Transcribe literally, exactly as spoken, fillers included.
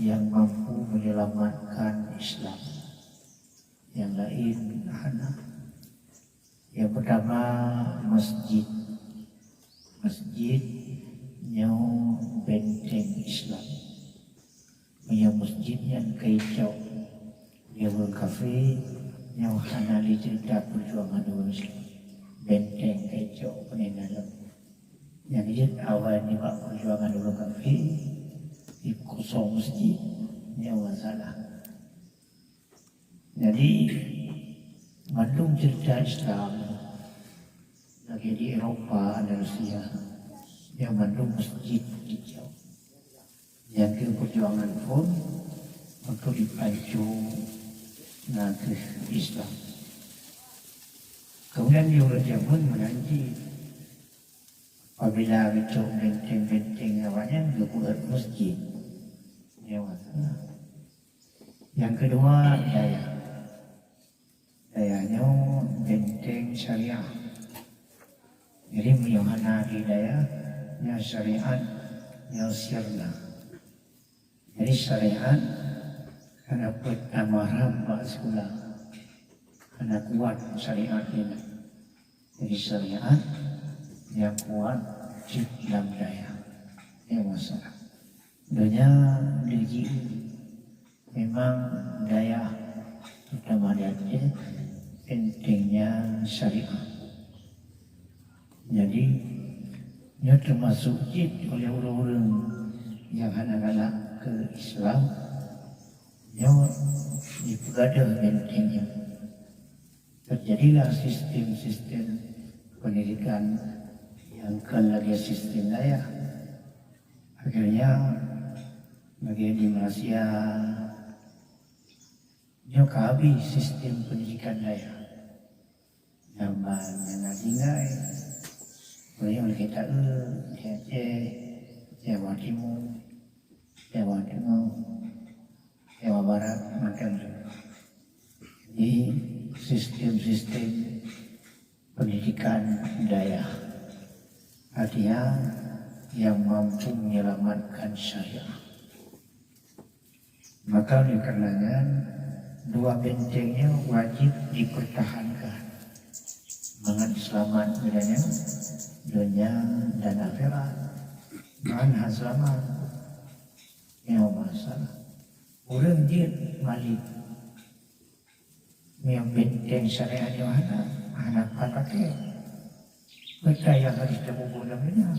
nyang mampu menyelamatkan Islam. Nyang laén hana. Nyang peutama, masjid. Masjid nyoe benteng Islam. Meunyoe masjid nyan ka icok lé ureuëng kafé, nyoe hana lé ceurita peujuangan ureuëng Islam. Benteng ka icok keunan lom. Nyang jeuet awai nibak peujuangan ureuëng kafé, dikosong masjid, nyoe masalah. Jadi, mandum ceurita Islam lagée di Eropa, Andalusia, nyoe mandum masjid icok. Nyang keu peujuangan phon untuk dipancu nakeuh Islam. Kemudian di ureuëng jameun meunan cit, apabila geucok benteng-benteng awaknyan geubeuet masjid. Nyoe masalah. Nyang keudua, dayah. Dayah nyoe benteng syariat. Jadi, meunyoe hana di dayah, nyoe syariat, nyoe sirna. Jadi, syariat hana peuet tamah rham bak sikula. Hana kuat syariat nyan. Jadi, syariat nyang kuat cit lam dayah. Nyoe masalah. Donya diuji memang dayah, terutama di Aceh, pentingnya syariat. Jadi, nyoe teumasok cit oleh ureuëng-ureuëng nyang hana galak keu Islam, nyoe jipeugadôh benteng nyoe. Teujadilah sistem-sistem pendidikan nyang kon lagée sistem dayah. Akhirnya, lagée di Malaysia, nyoe ka habéh sistem pendidikan dayah. Nyang ban nyang na tinggai, meunyoe kita, eh, di Aceh, Jawa Timur, Jawa Tengah, Jawa Barat, macam tu. Jadi, sistem-sistem pendidikan dayah, artinya yang mampu menyelamatkan syariah. Maka oleh karenanya, dua benteng nyoe wajib dipertahankan. Mangat selamat bedanya dunia dan akhirat. Mangat selamat. Nyoe masalah. Ureuëng jeuet malik. Nyang benteng syariat nyoe hana, hana pat pakai. Maka nyang harus tapubuet lam dunia.